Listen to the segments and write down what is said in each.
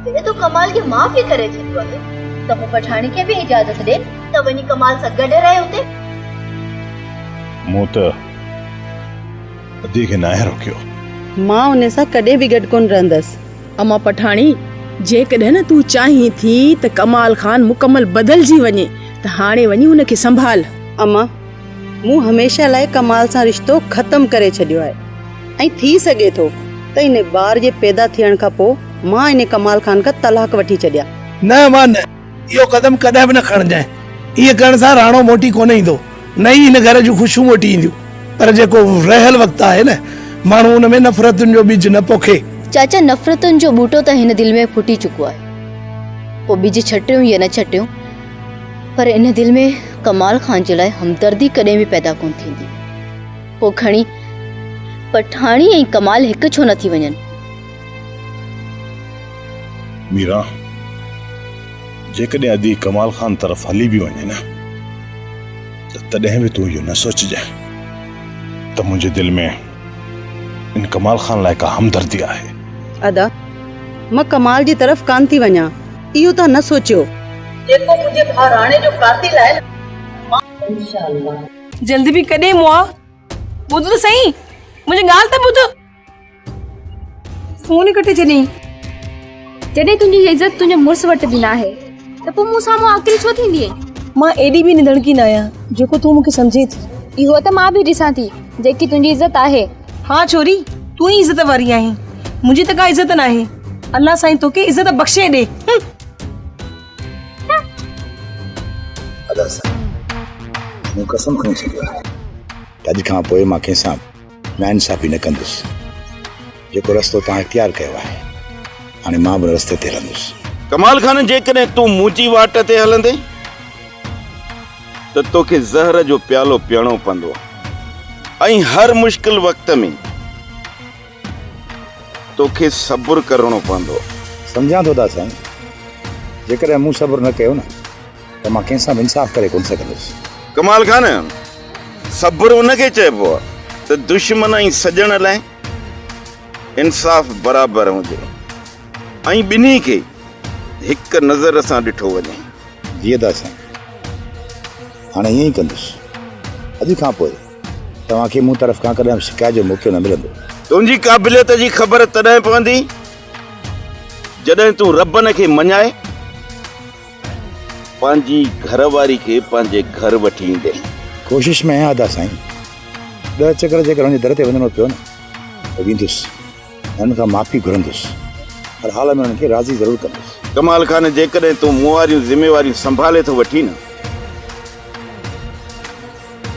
جڏهن تو ڪمال کي معاف ئي ڪري ڇڏيو آهي ته پوء پٺاڻي کي به اجازت ڏي ته وڃي ڪمال سان گڏ رهي اتي. مون ته ادي کي ناهي روڪيو. مان ان سان ڪڏهن به گڏ ڪونه رهندس. اما پٺاڻي، جيڪڏهن نه تون چاهين ٿي ته ڪمال خان مڪمل بدلجي وڃي ته هاڻي وڃي هن کي سنڀال. اما، مون هميشه لاء ڪمال سان رشتو ختم ڪري ڇڏيو آهي ۽ ٿي سگهي ٿو ته ان ٻار جي پيدا ٿيڻ کان پوء مان ان ڪمال خان کان طلاق وٺي ڇڏيان. نه امان نه، اهو قدم ڪڏهن به نه کڻجانء. ائين ڪرڻ سان راڻو موٽي ڪونه ايندو، نه ئي هن گهر جون خوشيون موٽي اينديون. پر جيڪو رهيل وقت آهي نه، ماڻهو ان ۾ نفرتن جو ٻج نه پوکي. چاچا نفرتن جو ٻوٽو ته هن دل ۾ ڦٽي چڪو آهي. پوء ٻج ڇٽيون يا نه ڇٽيون، پر ان دل ۾ ڪمال خان جي لاء همدردي ڪڏهن به پيدا ڪونه ٿيندي. پوء کڻي پٺاڻي ۽ ڪمال هڪ ڇو نه ٿي وڃن؟ ميران، جيڪڏهن ادي ڪمال خان طرف هلي به وڃي نه ته تڏهن به تون اهو نه سوچجانء ته منهنجي دل ۾ ان ڪمال خان لاء ڪا همدردي آهي. ادا، مان ڪمال جي طرف ڪانه ٿي وڃان، اهو توهان نه سوچيو. جيڪو منهنجي ڀاء راڻي جو قاتل آهي نه، مان. انشاء الله. جلدي به ڪڏهن مئا؟ ٻڌ ته سهي، منهنجي ڳالهه ته ٻڌ. فون ئي ڪٽي ڇڏيائين. جڏهن تنهنجي عزت تنهنجي مڙس وٽ به ناهي ته پوء مون سامهون آڪري ڇو ٿيندينء؟ مان ايڏي به نڌڻڪي ناهيان جيڪو تون مون کي سمجهين ٿي. اهو ته مان به ڏسان ٿي جيڪي تنهنجي عزت آهي. ها ڇوري، تون ئي عزت واري آهين. منهنجي ته ڪا عزت ناهي. الله سائين توکي عزت بخشي ڏي. ادا سائين، مون قسم کڻي ڇڏيو آهي ته اڄ کان پوء مان ڪنهن سان ناانصافي نه ڪندس. جيڪو رستو توهان اختيار ڪيو آهي، هاڻي مان به ان رستي تي هلندس. ڪمال خان، جيڪڏهن تون منهنجي واٽ تي هلندين ته توکي زهر جو پيالو پيئڻو پوندو ۽ هر مشڪل وقت ۾ توکي صبر ڪرڻو پوندو. سمجهان ٿو ادا سائين، جيڪڏهن مون صبر نه ڪيو نه ته مان ڪنهن سان به انصاف ڪري ڪونه سگهندس. ڪمال خان، صبر ان کي چئبو آهي ته دشمن ۽ سڄڻ لاء انصاف برابر هجي ۽ ٻنهي کي هڪ نظر سان ڏٺو وڃي. جي ادا سائين، هاڻي ائين ئي ڪندس. اڄ کان پوء توهان کي مون طرف کان ڪڏهن به شڪايت جو موقعو نه ملندو. تنهنجي قابليت جي خبر تڏهن پوندي جڏهن تون ربن کي مڃائي پنهنجي گهر واري کي پنهنجي گهر وٺي ايندين. ڪوشش ۾ آهيان ادا سائين. ڏهه چڪر جيڪر هن جي در تي وڃڻو پيو نه ته ويندس ۽ هن کان معافي گهرندس. هر حال ۾ هنن کي راضي ضرور ڪندس. ڪمال خان جيڪڏهن تون مون واريون ذميواريون سنڀالي ٿو وٺين نه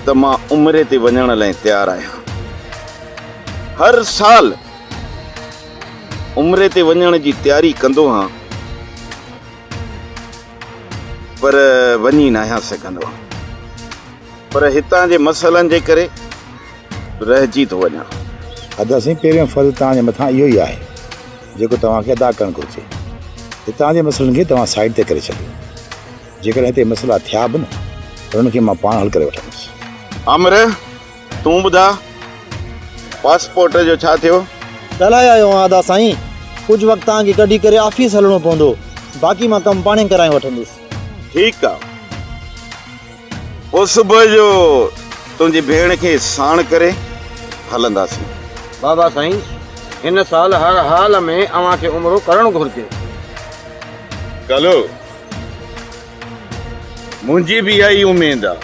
ته مان عمري تي وڃڻ لاء تيار آهيان. هر سال عمري تي وڃڻ جي تياري ڪندو هان. پر وڃي ناهيان سگهندو. پر هتان جي مسئلن جي ڪري رهجي ٿو وڃان. ادا سائين پهريون فرض توهان جي مٿان اهو ئي آهي جيڪو توهان کي ادا ڪرڻ گهرجي. هتان جي مسئلن کي توهان سائيڊ تي ڪري ڇڏيو. جيڪڏهن هتي مسئلا ٿيا به نه ته انهن کي مان پاڻ حل ڪري وٺندس. عامر تون ٻڌاء پاسپورٽ جو ڇا ٿيو؟ ڳالهائي آيو آهيان ادا سائين، ڪجهه وقت توهان کي ڪڍي ڪري آفيس هلڻو پوندو، باقي مان ڪم پاڻهي ڪرائي وٺندس. ٺيڪ آ، پوء صبح جو تنهنجي ڀيڻ کي ساڻ ڪري هلنداسين. بابا سائين، هن سال هر حال ۾ اوهان کي عمرو ڪرڻ گهرجي. ڪلو، منهنجي به اها ئي اميد آ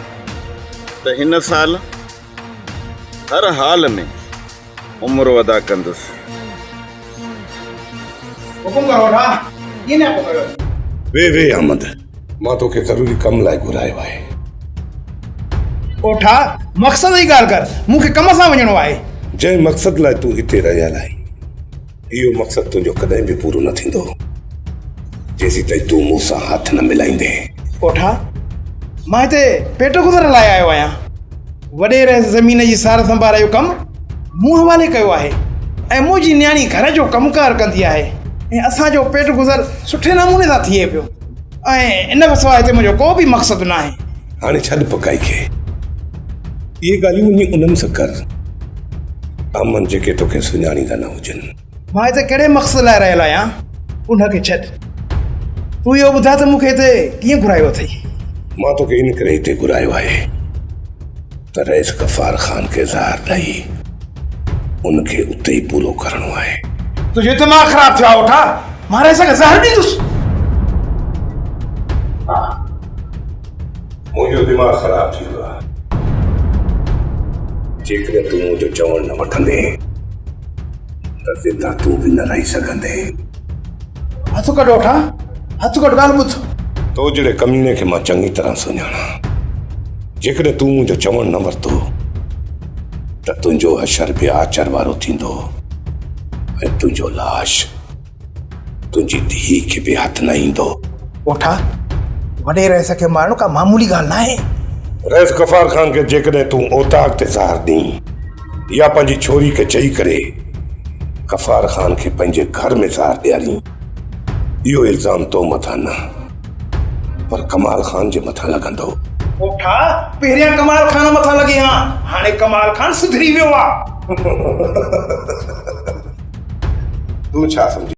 ته هن سال هر حال ۾ عمرو ادا ڪندس. حڪم ڪرو وٺا، ڪيئن نياپو ڪيو اٿئي؟ ويهه ويهه احمد، مان توکي ضروري ڪم لاء گهرايو آهي. اوٺا، مقصد جي ڳالهه ڪر، مون کي ڪم سان وڃڻو آهي. جنهن مقصد لاء تون هتي رهيل آهين، اهو مقصد تنهنجو ڪڏهن به پورو نه ٿيندو، جيسيتائين تون مون سان هٿ نه ملائيندين. اوٺا، مان هتي پيٽ گذر لاء آيو آهيان. وڏيري زمين جي سار سنڀار جو ڪم مون حوالي ڪيو آهي ۽ منهنجي نياڻي گهر جو ڪم ڪار ڪندي آهي ۽ اسان جو پيٽ گذر سٺي نموني سان ٿئي پيو ۽ ان کان سواء هتي منهنجو ڪو به مقصد ناهي. هاڻي ڇڏ پڪائي کي. اهي ڳالهيون وڃي انهن سان ڪر، امن جيڪي توکي سڃاڻيندا نه هجن. مان هتي ڪهڙي مقصد لاء رهيل آهيان؟ ان کي ڇڏ. تون اهو ٻڌاء ته مون کي هتي ڪيئن گهرايو اٿئي؟ مان توکي ان ڪري هتي گهرايو آهي ته رئيس غفار خان کي زهر ڏئي ان کي اتي ئي پورو ڪرڻو آهي. تنهنجو دماغ خراب ٿيو آهي اوٺا، مان رئيس کي زهر ڏيندس؟ ها، منهنجو دماغ خراب ٿي ويو آهي. جيڪڏهن تون منهنجو چوڻ نه وٺندين ته زنده تون به نه رهي سگهندين. هٿ ڪڍ اوٺا، هٿ ڪڍ ڳالهه ٻڌ. تو جهڙي ڪميڻي کي مان چڱي طرح سڃاڻان. جيڪڏهن تون منهنجو چوڻ نه ورتو ته تنهنجو حشر به آچر وارو ٿيندو ۽ تنهنجو لاش تنهنجي ڌيء کي به هٿ نه ايندو. اوٺا، وڏي رئيس کي مارڻ ڪا معمولي ڳالهه ناهي. رئيس غفار خان کي جيڪڏهن تون اوطاق تي زهر ڏين يا پنهنجي ڇوري کي چئي ڪري غفار خان کي پنهنجي گهر ۾ زهر ڏيارين، اهو الزام تو مٿان نه پر ڪمال خان جي مٿان لڳندو. اوٺا، پهريان ڪمال خان مٿان لڳي ها، هاڻي ڪمال خان سڌري ويو آ. تون ڇا سمجهين؟